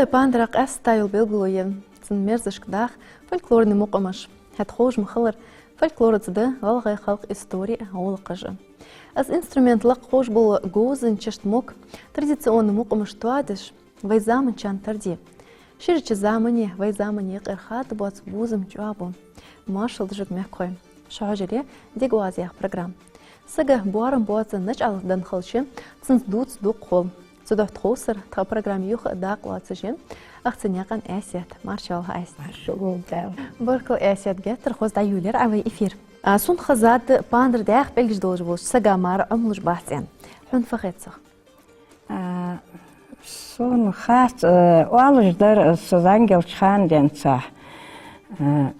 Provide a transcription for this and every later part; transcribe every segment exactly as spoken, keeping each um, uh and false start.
Пандарах къаьстта йола белгало я цун мерзашка даха фольклорни мукъамаш. ХӀаьта ховш ма хиллара, фольклораца да гӀалгӀай халкъа истори а, гӀулакхаш а. Из инструмент лакха ховш бола говзанчашта мог традиционни мукъамаш тоадеш, вай заманчарна тара де. Ширача замане вай заман юкъера хадабоаца бувзам чӀоагӀа ба. Маршал да шуга, мехкахой. Шо хьожале «Дега оаз» яха программа. Сага боарам боаца начӀал денна хилча, цунца дувца дукха хул. Цудухьа тховсара тха программа юха а дакъа лоацаш я ахцан наькъан Аьсет. Марша воагӀалва, Аьсет. Марша воагӀалва. Баркал, Аьсет, геттара хоза дӀайолаяьр Ӏа вай эфир. А, сона хезад, пандар дӀаьха пӀелгаш долаш волча сага мара Ӏомалуш бац аьнна. Хьона фу хет цох? А, сона хац, э, оалаш дар, э, со зӀамига йолча хана денз. Э,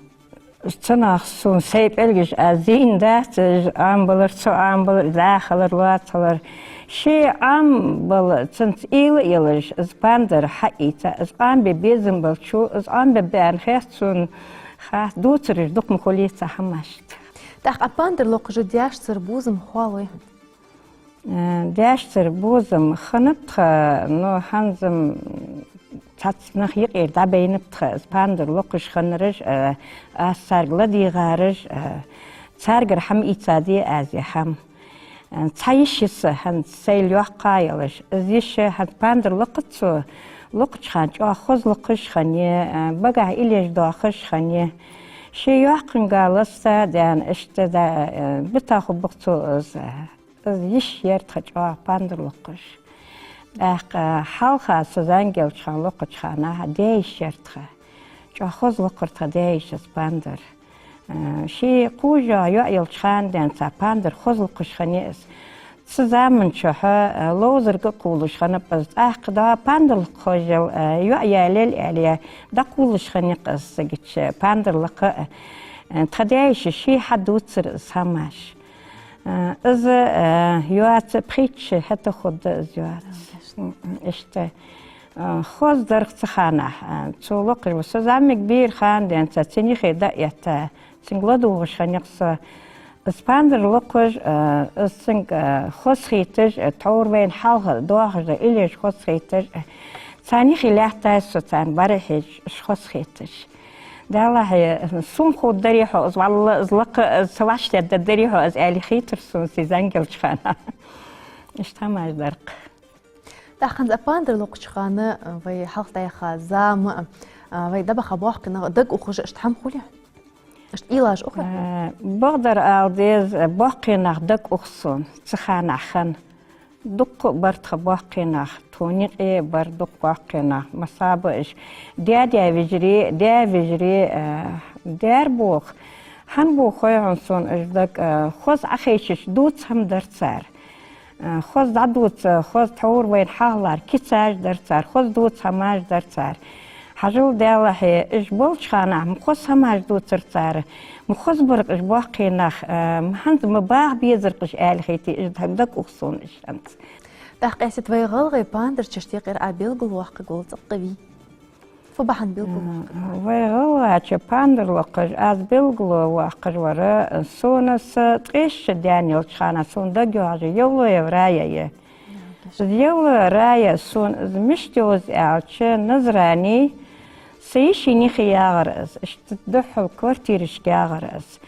цунах сона сай пӀелгаш аз зийна дац, э, Ӏомабалар, цо Ӏомабалар, дӀахалар, лоацхалар. Ше Ӏомабала цунца уйла а йолаш, из пандар хьаийца, из Ӏомабе безам болчо, из Ӏомабаьб аьнна хет сона, хац, дувцараш дукха ма хулий цу хӀамашта. ТӀаккха Ӏа пандар локхаш даьшцара бувзам хоалий хьона? Э, даьшцара бувзам хиннаб тха, но хӀанз-м цхьацца нах юкъера дӀабайнаб тха, из пандар локхаш хиннараш, э, аз царга ладийгӀараш, э, царгара хӀама ийцадий аз из хӀама. Э, цхьа йиша я са хӀанз сайла йоккха йолаш. Из йиша хӀанз пандар локхац цо, локхача хана чӀоагӀа хоза локхаш хиннай, э, багахьа иллеш доахаш хиннай. Ше йоккхангахьа ласта а даьнна, иштта да, э, бита хургба-кх цо из. Из йиша яр тха чӀоагӀа пандар локхаш. ТӀаккха хьалха со зӀамига йолча хана локхача хана даь-йиша яр тха. ЧӀоагӀа хоза локхар тха даь-йиша из пандар. Э, ше кхувш йоӀ йолча хана денз пандар хоза локхаш хиннай из. Цу заман чухь, э, ловзарга а кхувлаш хиннаб из. ТӀаккха дӀа пандар локхаш йола, э, йоӀ яле а яле, дӀакхувлаш хиннай-кх из сагича пандар лакха а. Э, тха даь-йиша ше хьадувцар из хӀамаш. Э, из, э, йоаца пхийтта шу хӀаьта хургда из йоаца. М, м, иштта. Э, хоза дар-кх цу хана, э, цо локхаш. Со зӀамига бера хана денз цун юхе дӀа а этта, цунга ладувгӀаш хиннай-кх со. Из пандар локхаш, э, из цунга, э, хоза хийташ, э, тхьовра вайна хьалха доахаш дола иллеш хоза хийташ, э, царна юхе лаьттай со, царна бӀарахьежаш, уж хоза хийташ. Даллахьа, сона ховргдарий хьона из, валлахӀи, из лакха, из со вӀаштӀехьдаргдарий хьона из, аьле хийтар сона са зӀамига йолча хана. Иштта хӀамаш дар-кх. ТӀаккха хӀанз а пандар локхача хана, а, вай хьалха дӀаяха зама, а, вай дӀабаха боккхий нах дага ухаш, иштта хӀама хулий хьона? Иштта уйлаш ух хьона? Э, бакъдар ала деза, боккхий нах дага ух сона, цу хана хинна. Дукха а бар тха боккхий нах, тхона юкъе а бар дукха боккхий нах, масса ба уж. Даь-даь вежарий, даь вежарий, э, даьр боху. ХӀана боху хой хьона сона уж дага, э, хоза Ӏохайшача дувца хӀама дар цар. Э, хоза дӀадувца, хоза тхьовра вайна хьалхалара кицаш дар цар, хоза дувца хӀамаш дар цар. Хьажал, Даллахьа, уж болча хана ма хоза хӀамаш дувцар цар, ма хоза бар-кх уж боккхий нах, э, ма хӀанз ма баха безар-кх уж аьле хийтий, уж дага ух сона уж хӀанз. ТӀаккха, Аьсет, вай гӀалгӀай пандарчашта юкъера Ӏа белгалваккхаргвола цӀаккха вий? Фу бахьан белгалваккхаргва? Вай гӀалгӀача пандар локхаш аз белгалваккхаш вар, сона са ткъаь ши шу даьнна йолча хана сона дагайоагӀаш я Евлоева Рая я. Из Евлоева Рая сона из мишта йовза аьлча, Назране са йишийна юхе ягӀар из, иштта духхьал квартирашка ягӀар из.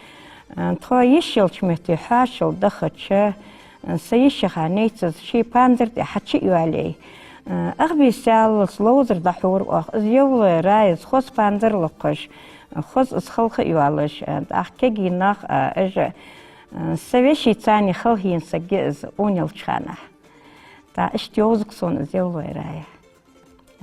Тхо йиш йолча метте хьоашалгӀа дахача, са йишийна юхе нийсса ший пандар тӀа хьачу а йоалаяь, ах бийса яллалц ловзар дӀахьор оаха. Из Евлоева Рая, из хоза пандар локхаш, хоза из халха а йоалаш, тӀаккха кегий нах, уж, са вешийца цхьана халхийна саг я из укх йолча хана. ТӀаккха иштта йовза-кх сона из Евлоева Рая.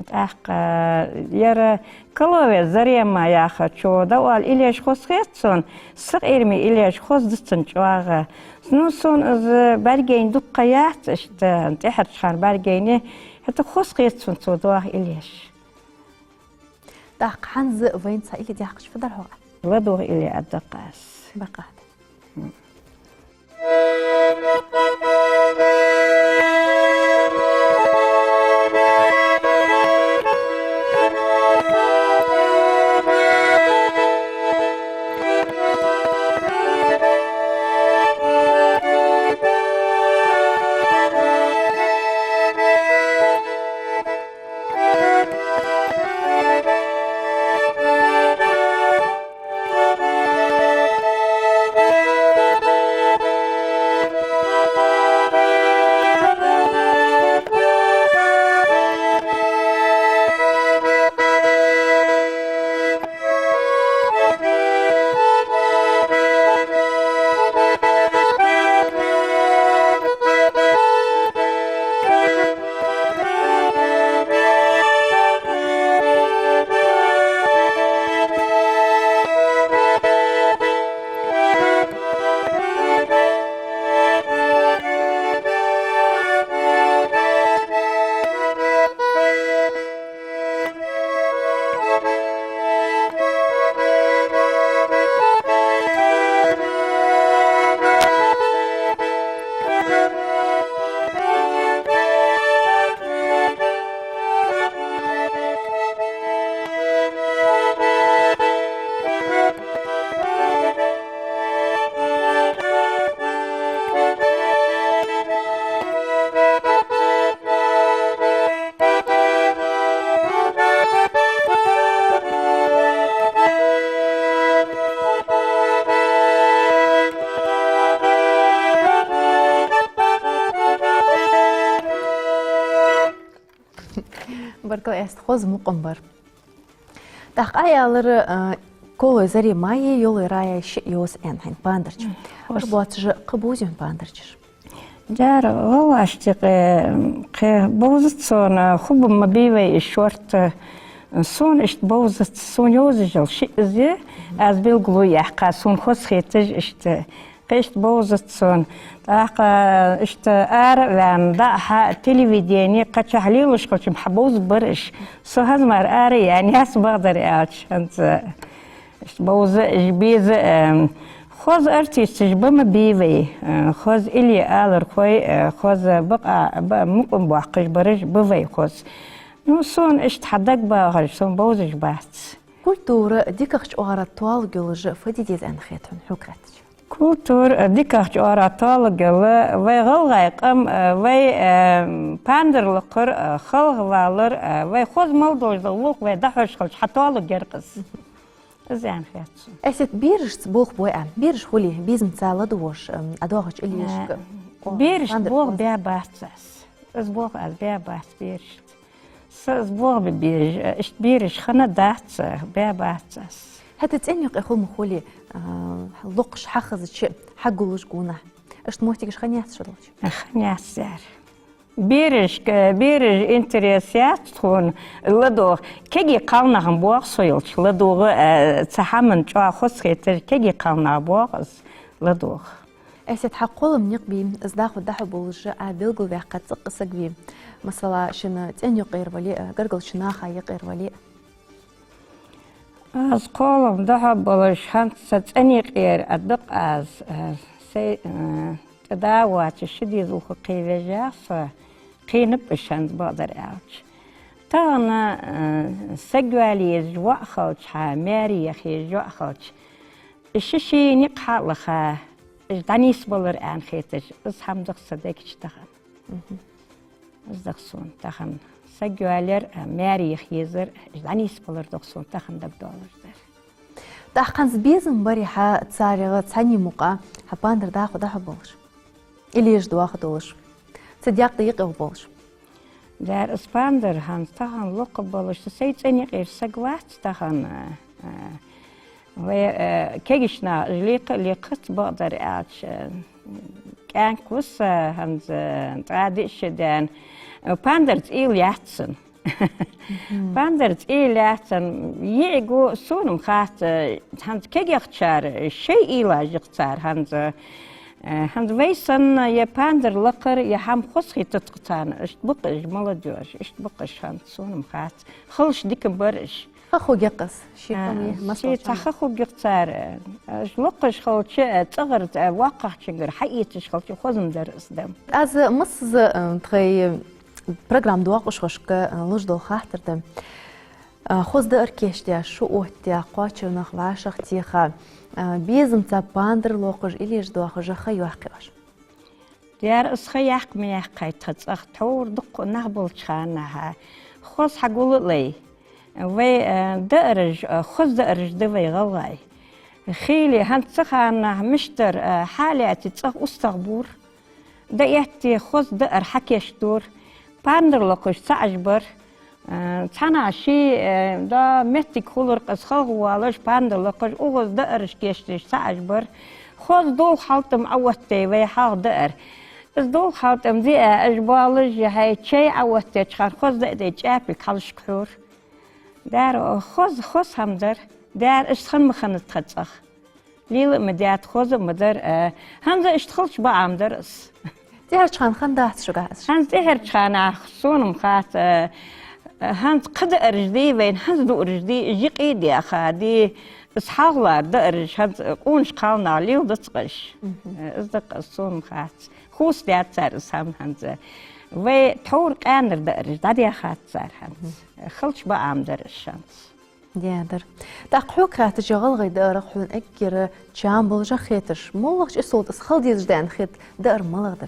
ТӀаккха яр Каловева Зарема яхачо дӀаоал иллеш хоза хет сона, сакъераме иллеш хоза да цун чӀоагӀа. Ну, сона из бӀаргаяйна дукха яц, иштта тӀехьарча хана бӀаргаяйнай, хӀаьта хоза хет сона цо доаха иллеш. ТӀаккха хӀанз вайна цхьа илли даьккхача фу дар хьогӀ? ЛадувгӀа илли аргда-кх аз. Бакъахьа. Кхы эст хоза мукъам бар. ТӀаккха Ӏа аьлар, а, Колой Заремай, Йолой Раяй шиъ йовза аьнна хьайна пандарча. Хоза. Уж боацаш кхы бовзий хьона пандарчаш? Дера, гӀалгӀашта юкъе кхы бовзац сона, хӀама ма бий вай из шортта. Сона иштта бовзац, сона йовзаш йола шиъ из я, аз белгало яьккха, сона хоза хеташ иштта. Кхы иштта бовзац сона. ТӀаккха иштта ара а ваьнна, дӀа-хьа телевидени кхычахьа лелаш хилча-м хьабовзаргбар уж. Со хӀанз мара ара а яьнна яц, бакъдар аьлча, хӀанз иштта бовза уж, беза, эм, хоза артисташ ба ма бий вай, э, хоза илли алархой, э, хоза бакъ-, ба-, мукъам боаккхаш бараш ба вай хоза. Ну, сона иштта хьадагабоагӀаш, сона бовзаш бац. Культура дикагӀча оагӀора тоалургйолаш фу де деза аьнна хет хьона, хьога хаьттача? Культура дикагӀча оагӀора тоалургйола вай гӀалгӀай къам, вай, э, пандар лакхар, э, халхавалар, э, вай хоза мел долаш дола гӀулакх вай дӀахьош хилча хьатоалургьяр-кх из. Из аьнна хет сона. Эсет, берашца болх бой Ӏа? Бераш хуле, безамца ладувгӀаш, м, Ӏа доагӀача иллешка? Э, берашца болх баь бац аз. Из болх аз баь бац берашца. Са из болх бе безаш, иштта бераш хинна дац, баь бац аз. ХӀаьта цӀен юкъе хул ма хулий, а, локхаш хьахазача, хьагуллаш гонахьа. Иштта моттигаш хиннаяц шо долча? Хиннаяц, дера. Берашка, бераш интерес яц тхона ладувгӀа. Кегий кхалнах-м боагӀа со йолча ладувгӀа, а, цхьа хӀаман чӀоагӀа хоза хеташ, кегий кхалнах боагӀа из ладувгӀа. Эсет, хьа кхоллама никъ бий, из дӀахо дӀахьо болаш Ӏа белгалваьккха цӀаккха саг вий? Масала, шун цӀен юкъера вале а, гаргарча наха юкъера вале а. Аз кхоллама дӀахьо болаш хӀанз са цӀен юкъера а да-кх аз, э, сай, э, тӀадоагӀача ши дезалхо кхы вежа со, кхийнаб уж хӀанз, бакъдар аьлча. Тахан, э, саг вала езаш воӀ хилча, хьа маьре яха езаш воӀ хилча, ший-ший никъ хьалаха, уж дӀанийсбалар аьнна хеташ, из хӀама да-кх са дег чу тахан. Мгм. Из да-кх сона тахан. Саг валар, а, маьре яха езар, уж дӀанийсбалар да-кх сона тахан дагадоалаш дар. ТӀаккха хӀанз безам барий хьа царех цхьанне мукъагӀа, хьа пандар дӀахо дӀахьо болаш? Или еш доаха долаш? Цу даькъе юкъе болаш? Дера, из пандар хӀанз тахан локха болаш, са сай цӀен юкъера саг вац тахан, а, а, вай, а, кегийча наха уж лекха а лекхац, бакъдар аьлча, а, кӀаьнк ва са хӀанз, а, ткъаь диъ шу даьнна. А, пандарца уйла яц сона. Мгм. Пандарца уйла яц сона, йиӀиг ва, сона-м хац, а, хӀанз кегийчар шоай уйлаш я-кх цар хӀанз, а, Э, хӀанз вай санна е пандар лакхар, е хӀама хоза хетац-кх царна, иштта ба-кх уж молодёжь, иштта ба-кх уж хӀанз, сона-м хац. Хилча дика бар уж. Ха хургья-кх из, ший, э, къаман, ший масала цхьа ха хургья-кх цар, э, уж локхаш хилча, э, цӀагӀара, э, воккхагӀчунгара хьаэцаш хилча, хоза-м дар из да. Аз массаза, э, тхоай программа доакъашхошка, э, луш дола хаттар да. А, хоза даар кийчдаь, шу оттадаь, кхоачара нах вӀашагӀтеха, а, безамца пандар локхаш, или еш доахаш ха йоаккхий оаш? Дера, из ха яккха ма яьккхай тха цӀагӀа, тхьовра дукха нах болча хана, хоза хьагуллале. Вай, а, даараш, а, хоза даараш да вай гӀалгӀай. Хийла, хӀанз цу хана мишта дар, а, хьалаьца цӀагӀа устагӀа бора. ДӀаэтте хоза даар хьакийчдора. Пандар локхаш цхьаь уж бар. Э, цхьаннахьа ший, э, да моттиг хулар-кх из, халхавоалаш, пандар локхаш, укхаза даараш кийчдеш цхьаь уж бар. Хоза дулх хьалтӀам Ӏооттаяй вай хьалха даар. Из дулх хьалтӀам диа, уж боалаш, е хьай чай Ӏооттаяьча хана хоза даа дей чӀаьпилг хьалхашка хьора. Дера, хоза, хоза хӀама дар. Дера, иштта хинна ма хиннад тха цӀагӀа. Лела а ма даьд, хоза а ма дар, э, хӀанз а иштта хилча бакъахьа ма дар из. ТӀехьарча хана хиннадац шугахь из? ХӀанз тӀехьарча хана сона-м хац, э, хӀанз кхы даараш дий вайна, хӀанз дуараш дий, уж юкъе а даьха дий, из хьалхалара даараш хӀанз къонача кхалнаха леладац-кх уж. Мгм. Э, из да-кх из, сона-м хац. Хувцадаьд цар из хӀама хӀанз. Вай тхьовра къаьнара даараш дӀадаьхад цар хӀанз. Мгм. Хилча бакъахьа ма дар из хӀанз. Дера. ТӀаккха хьога хаьттача, гӀалгӀай даарах хьона эггара чам болаш хеташ, моллагӀча эсала тӀа хила дезаш да аьнна хет даар малагӀа да?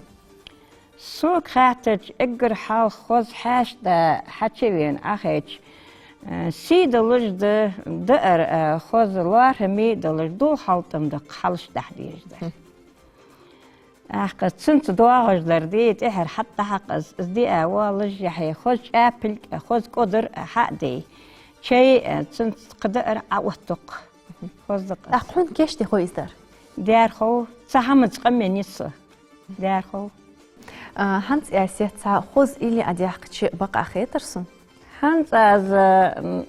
Сога хаьттача, эггара хьалха хоза хьаьша да хьачувена Ӏохайча, э, сий долаш да даар, э, хоза лоархӀаме а долаш, дулх хьалтӀам да-кх хьалхашка дӀахьа дезаш дар. Хм. ТӀаккха цунца доагӀаш дар дий, тӀехьара хьатӀадахьа-кх из, из диа воаллаш яхье, хоза чӀапилг а, хоза кӀодар а хьа а дий. Чай а, цунца кхы даар а Ӏоотту-кх. Хоза да-кх из. ТӀаккха хьона кийчде хов из дар? Дера хов, цу хӀаманца къамаьл йий со. Дера хов. А, хӀанз, Ясет, цхьа хоза илли Ӏа даьккхача бакъахьа хетар сона. ХӀанз аз, м,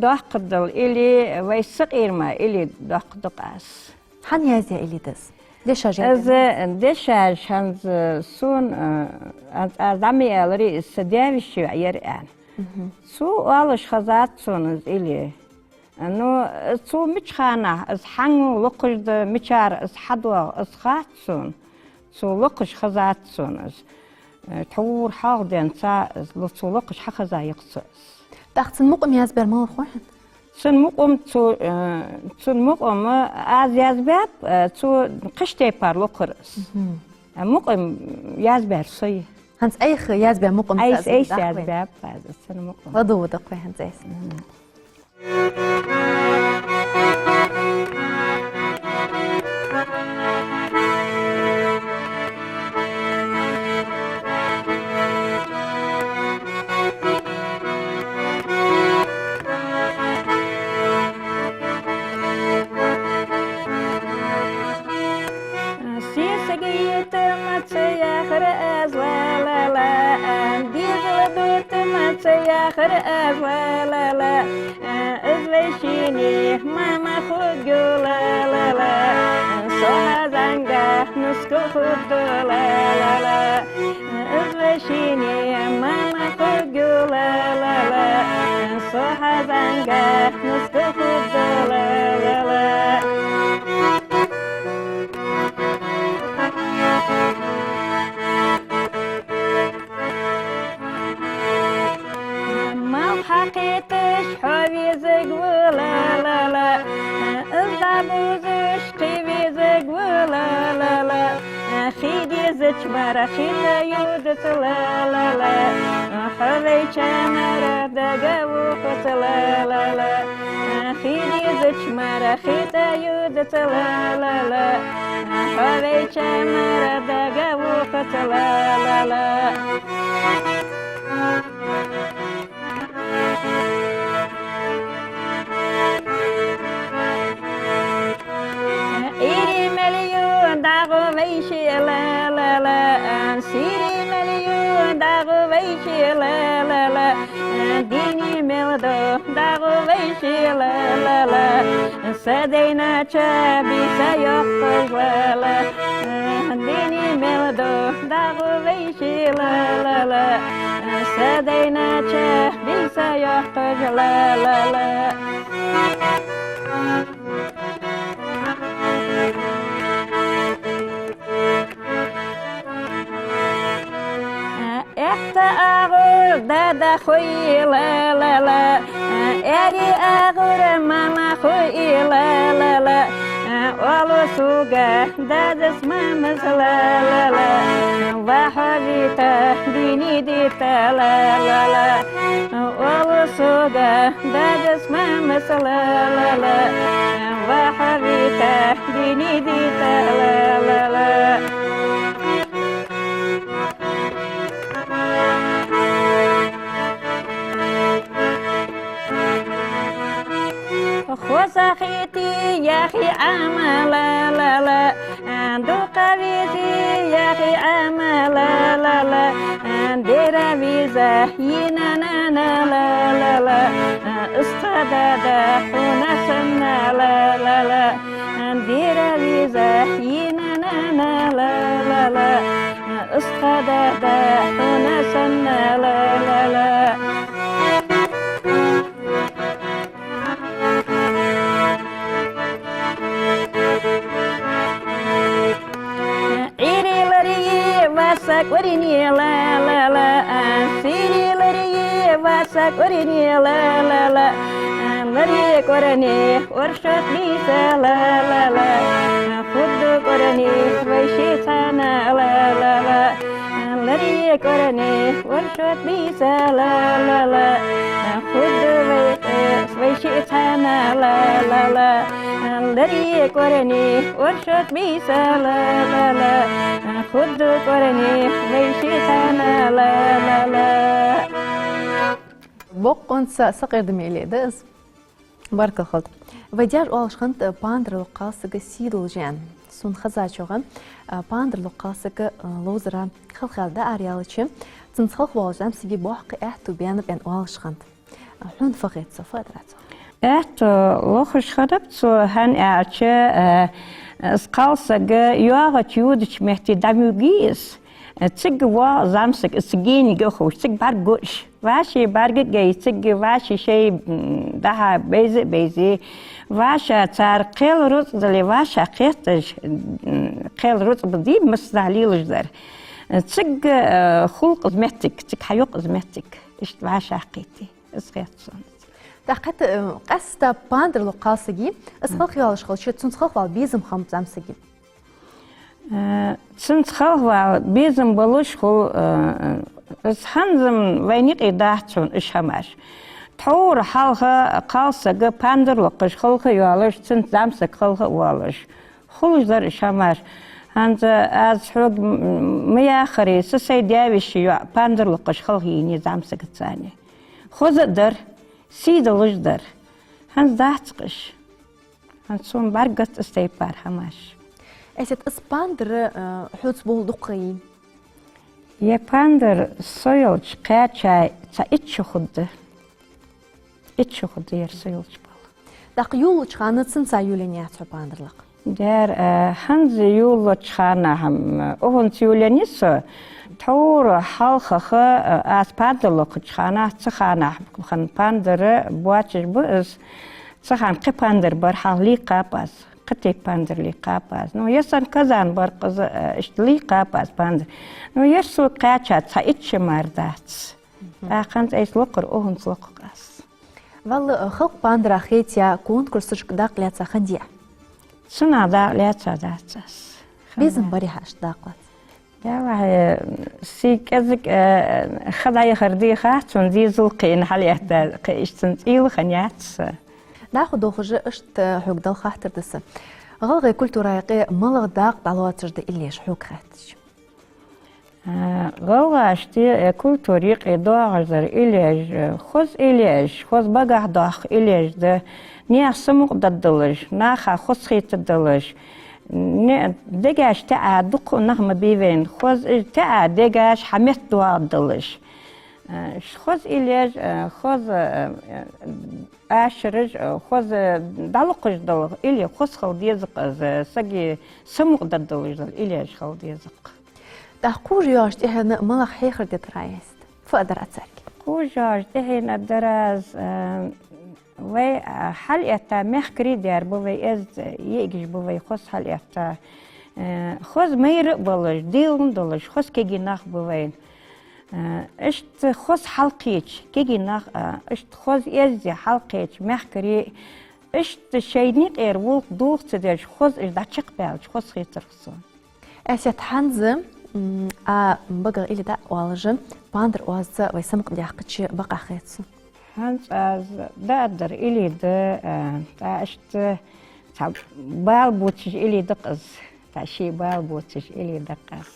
доаккхаргдола илли, вай сакъерама илли доаккхаргда-кх аз. Хьа яздаь илли да из? Дешаш яздаь? Из дешаш хӀанз сона, а, хӀанз аз дӀа ма аьларий, из са даь-веший ваӀ яр аьнна. Мгм. Цо оалаш хезад сона из илли. Ну, цо мича хана из хьанга локхаш да, мичара из хьадоагӀа, из хац сона. Цо локхаш хезад сона из. Э, тхьовра хьалха денз ца из, ло-, цо локхаш хьахеза йоах цо из. ТӀаккха цун мукъам язбаьр малар хов хьона? Цун мукъам цо, э, цун мукъам аз язбаьб, э, цо кхыча тайпара локхар из. Мгм. Э, мукъам язбаьр со я. ХӀанз айса язбаь мукъам Айса, цо айса даккха вайна. Язбаьб аз цун мукъам. ЛадувгӀа даккха вай хӀанз айса. Мгм. Сесаг йитам ца яхар аз, ла-ла-ла, дезал дутам ца яхар аз, ла-ла-ла. Из вайшийна мама хургья, ла-ла-ла, со хьа зӀамагӀа нускал хургда, ла-ла-ла. Из вайшийна мама хургья, ла-ла-ла, со хьа зӀамагӀа нускал хургда, ла-ла-ла. Малх хьакхеташ хьо везаргва, ла-ла-ла, из дӀабузаш кхы везаргва, ла-ла-ла. Хи дезача мара хи тӀа йодац, ла-ла-ла, хьо вайча мара дагавоаккхац, ла-ла-ла. Хи дезача мара хи тӀа йодац, ла-ла-ла, хьо вайча мара дагавоаккхац, ла-ла-ла. Ӏуйре мел я дагӀа вайши, ла-ла-ла, сийре мел я дагӀа вайши, ла-ла-ла, дийна мел да дагӀа вайши, ла-ла-ла, са дайнача бийса йоаккхаш, ла-ла, дийна мел да дагӀа вайши, ла-ла-ла, са дайнача бийса йоаккхаш, ла-ла-ла. Эккха агӀор дада хой, ла-ла-ла, аьрий агӀор мама хой, ла-ла-ла, оалаш сога дадас мамас, ла-ла-ла, ва хьо вита дийна дита, ла-ла-ла, оалаш сога дадас мамас, ла-ла-ла, ва хьо вита дийна дита, ла-ла-ла. Хоза хете яхи Ӏама, ла-ла-ла, дукха везе яхи Ӏама, ла-ла-ла, бера веза йина нана, ла-ла-ла, устха дада хьона санна, ла-ла-ла, бера веза йина нана, ла-ла-ла, устха дада хьона санна, ла-ла-ла. Ӏуйре ларъе ва са кӀорни, ла-ла-ла, сийре ларъе ва са кӀорни, ла-ла-ла, ларъе кӀорни оршот бийса, ла-ла-ла, хургда кӀорни вайши цхьана, ла-ла-ла, ларъе кӀорни оршот бийса, ла-ла-ла, хургда вай, вайши цхьана, ла-ла-ла. Дари кӀорни, оршот бийса ла, ла, ла, худду кӀорни, вай ший хана ла, ла, ла. Боккъонца сакъердаме илли да из. Баркал хилда. Вай даьша оалаш хиннад, пандар локха кхалсаг сий долаш я аьнна. Сона хезачох, а, пандар локха кхалсаг, а, ловзара халхавала дӀаараялча, цунца халхавоалача зӀамсага боккха аьттув баьннаб аьнна оалаш хиннад. Хьона фу хет цох, фу аргдар цох? Аьттув лохаш хиннаб цо, хӀана аьлча, э, из кхалсаг йоагӀача, йодача метте дӀамугий из. Э, цига воагӀа зӀамсаг, из гениг а ховш, цига бӀаргагуш. ВӀаший бӀаргагой, цига вӀаший шоай, м, дӀа-хьа бейза а бейзе. ВӀаший цар кхел рузкъа дале, вӀаший кхеташ, м, кхел рузкъа ба дий, массанахьа лелаш дар. Э, цига, э, хул-кх из моттиг, цига хьайоагӀа из моттиг. Иштта вӀашагӀкхийтте. Из хет сона. ТӀаккха, э, къаьстта пандар локха кхалсага, из халхавоалаш хилча, цунца халхавала безам хиннаб зӀамсага? Э, цунца халхавала безам болаш хул, э, из хӀанз-м вайна юкъе дац хьона уж хӀамаш. Тхьовра хьалха кхалсаг пандар локхаш халхайоалаш, цунца зӀамсаг халхавоалаш. Хулаш дар уж хӀамаш. ХӀанз аз хьога, м, ма яхаре, са сай даь-веший йоӀ пандар локхаш халхайийнай зӀамсагаца. Хоза а дар, сий долаш дар. ХӀанз дац-кх уж. ХӀанз сона бӀаргагуц из тайпара хӀамаш. Эсет, из пандар, э, хьоца болх дукха хиннай? Ер пандар со йолча кхаьча цхьа итт шу хургда. Итт шу хургда ер со йолча болх. ТӀаккха йолалуча хана цунца йолаеннаяц хьо пандар лакха? Дера, э, хӀанз йолалуча хана хӀама, э, укхунца йолаеннай со. Тхьовра хьалхагӀа, э, аз пандар локхача хана, цу хана хинна пандар боацаш ба из. Цу хана кхы пандар бар, хьалха лийкхаб аз. Кхы тайпа пандар лийкхаб аз. Ну, ер санна казан бар-кх из, э, иштта лийкхаб аз пандар. Ну, ер сога кхаьча цхьа итт шу мара дац. ТӀаккха хӀанз айса локхар, укхунца локх-кх аз. Валлахӏи, халкъа пандарах хетаяь, конкурсашка дакъа лаьца хиннадий? Цунах дакъа лаьца дац аз. Безам барий хьа иштта дакъа лаьца? Яллахӏи, сий кӀезига, э, ха дӀаяхар дийхад сона, дезал кхийна хьалъэтта, кхы иштта цӀийла хиннаяц. ДӀахо долхаш иштта хьога дала хаттар да са. ГӀалгӀай культура юкъе малагӀа дакъа дӀалоацаш да иллеш хьога хаьттача? Э, гӀалгӀашта, э, культура юкъе доагӀаш дар иллеш, э, хоза иллеш, хоза багахь доаккха иллеш да, наьха самукъадоалаш, наха хоза хийтадалаш, не, дегаш тӀа а дукха нах ма бий вайна, хоза тӀа а дегаш хьаметтадоагӀадалаш. Э, ш-, хоза иллеш, э, хоза, э, ашараш, э, хоза дӀалокхаш дола иллеш хоза хила деза-кх из, сага самукъадоалаш дола иллеш хила деза-кх. ТӀаккха кхувш йоагӀача тӀехьенна малагӀа хьехар де дар Ӏа эста? Фу аргдар Ӏа царга? Кхувш йоагӀача тӀехьенна аргдар аз, э, вай, э, хьалъэтта мехкарий дар ба вай, эздий йиӀигаш ба вай хоза хьалъэтта. Э, хоза майра а болаш, делан долаш, хоза кегий нах ба вайна. Э, иштта хоза хьалкхеча кегий нах, э, иштта хоза эздий хьалкхеча мехкарий, иштта шоай наькъара гӀулакх дулх ца деш, хоза уж дӀачакхбаьлча, хоза хийтар-кх сона. Эсет, хӀанз, м, Ӏа багах илли дӀаоалаш, пандар оазаца вай самукъадаьккхача бакъахьа хет сона. ХӀанз аз дӀааргдар илли да, а, тӀаккха иштта цхьа бала бувцаш илли да-кх из, тӀаккха ший бала бувцаш илли да-кх из.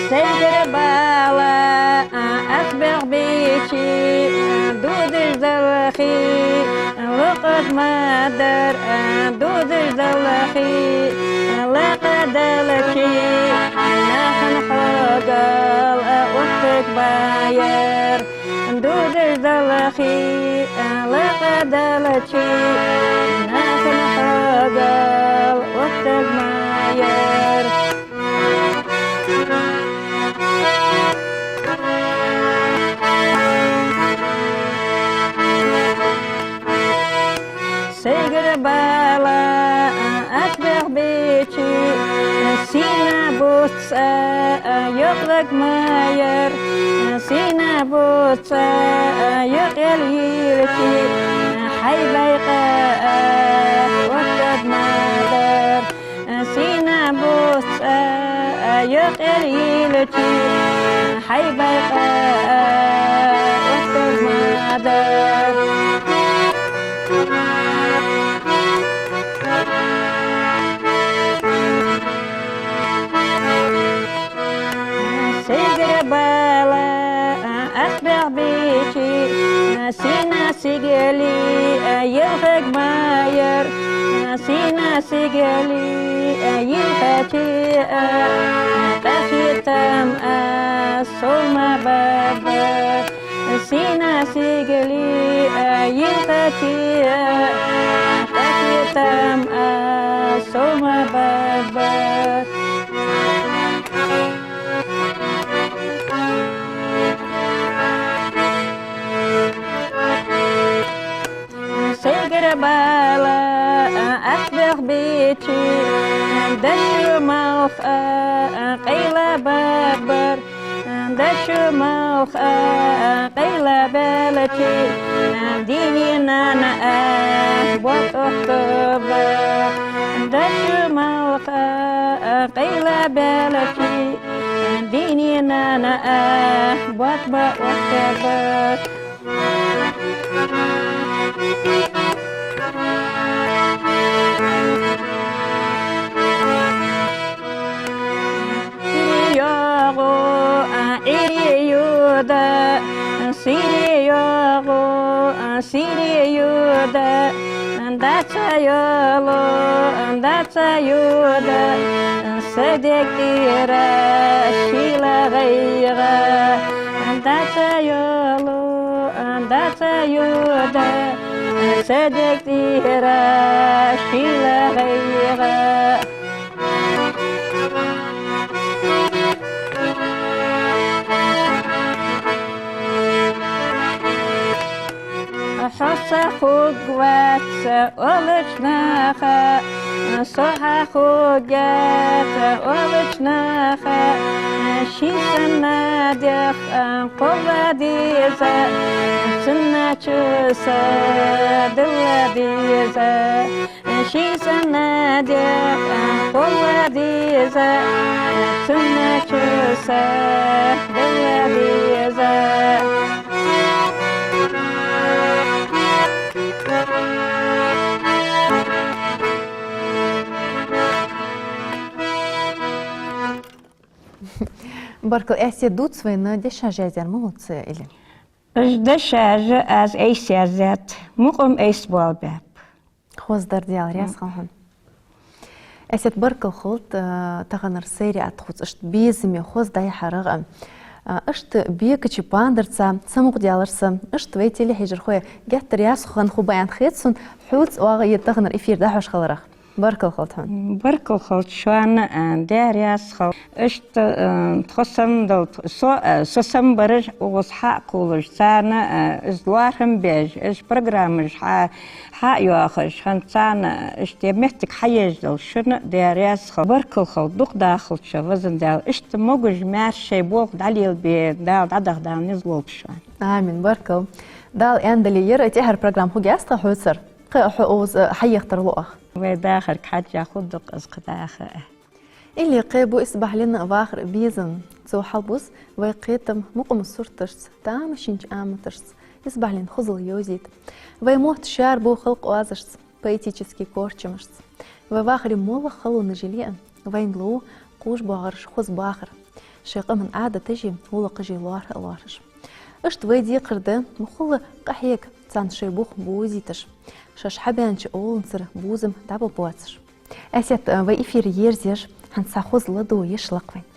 Сайгара бала, а, ас бегӀ бичи, а, дудаш далхи, а, лакхад ма дар, а, дудаш далхи, а, лакха далчи, а, нахана хьогал, а, оттаргба ер. Дудаш далхи, а, лакха далчи, нахана хьогал оттаргма ер. Сайгара бала, а, Сийна буц а, а, йокъалаг ма яр, сийна буц а, а, йокъал йилчи, хьай бӀарга, а, оттаргма дар. Сийна буц а, а, йокъал йилчи, хьай бӀарга, а, оттаргма дар. Сигара бала, а, ас бӀарга бичи, а, сийна сигали, а, йилхаргма яр, а, сийна сигали, а, йилхачи, а, къахетам, а, сов ма баргбар. Сийна сигали, а, йилхачи, а, къахетам, а, сов ма баргбар. Сигара бала, а, ас бӀарга бичи, дошо малх а, а, къайла баргбар. Дошо малх а, а, къайла баьлчи, а, дийна нана а, бӀарг оттабар. Дошо малх а, а, къайла баьлчи, а, дийна нана а, бӀарг ма оттабар. Сири йоагӀу, а, Ӏуйре йода, сири йоагӀу, а, сири йода, дац йолу, дац йода, са дег тӀера шийла гӀайгӀа. Дац йолу, дац йода, са дег тӀера шийла гӀайгӀа. Хьо са хургвац олучу наха, со хьа хургьяц олучу наха. Шен санна дегӀ кхолла деза, цунна чу са дилла деза. Шен санна дегӀ кхолла деза, цунна чу са дилла деза. Баркалла, Эсет, дувца вайна дешаш язъяьр ма хӀуца или? Уж дешаш аз айса яздаьд, мукъам айса болабаьб. Хоза дар, Даьла раьза хилва хьуна. Эсет, баркалла хилда, а, таханара сайре атта хӀуца иштта безаме хоза дӀаяхьарах а. А, иштта бекача пандарца цамукъадаьлар сан, иштта вай телехьежархой геттара раьза хинна хургба аьнна хет сона, хьоца оаха ер таханара эфир дӀахьош хиларах. Баркалла хилда хьуна. Баркалла хилда шоана, а, Даьла раьза хилва. Иштта, а, тхо санна долу, со, а, со санна бараш укхаза хьакхоллаш, царна, а, иза лоархӀам беш, уж программаш хьа-, хьа а йоахаш, хӀанз царна иштта меттиг хьаеш долу шуна Даьла раьза хилва. Баркалла хилда дукха дахалчо, везан Дала. Иштта могаш-маьрша шайн болх дӀалелабе, Дала дӀадахьа, Дала низ лолба шоана. Амин, баркалла. Дала аьнна дале, яра тӀаьхьара программа хургья тхан хьоьцара? Кхин а хьо укхаза хьаеха тарлу оха. Вай дахарг хьаьжча хӀун ду-кх иза кхин даха а? Илли кхин бу исбахьаллин вахара безам. Цо хьалбузу вай кхетам мукъаман сурташца, тамашийначу аматашца, исбахьаллин хузал йовзийта. Вай мотт шарбу халкъан оазашца, поэтически корчамашца. Вай вахаран моллагӀа халонаш йилла а, вайна лов кхувш богӀараш хоза бахар. Шайн къаман Ӏадаташи гӀуллакхаши лоархӀа а лоархӀаш. Иштта вай декхар дан муххале къахьега царна шайн бух бовзийташ, шаьш хьабаьнначу оланцара безам дӀабаха боацаш. Эсет, вай эфир ерзаеш, хӀинца хоза ладогӀа еш лакха вайна.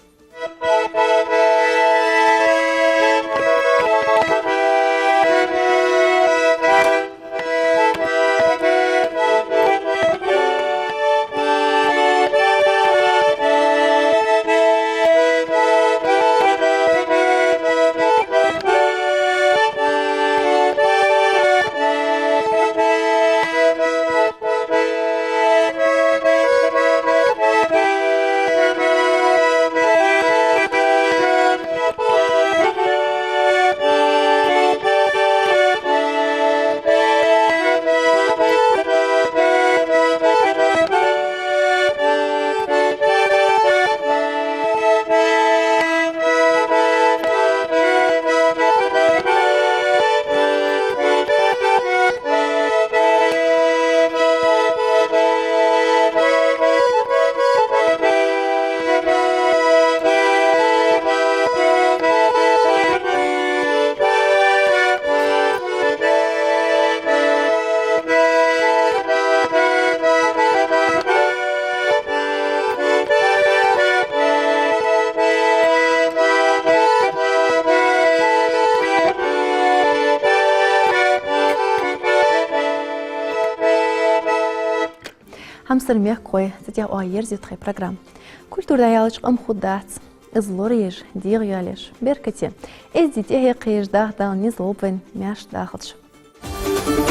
Хьамсара мехкахой, цу тӀа оаха ерзаю тха программа. Культура дӀаяьлча къам хургдац. Из лораеш, дегӀаялеш, беркате, эздий тӀехьекхаш даха Дала низ лулба вайна. Маьрша дахалда шо.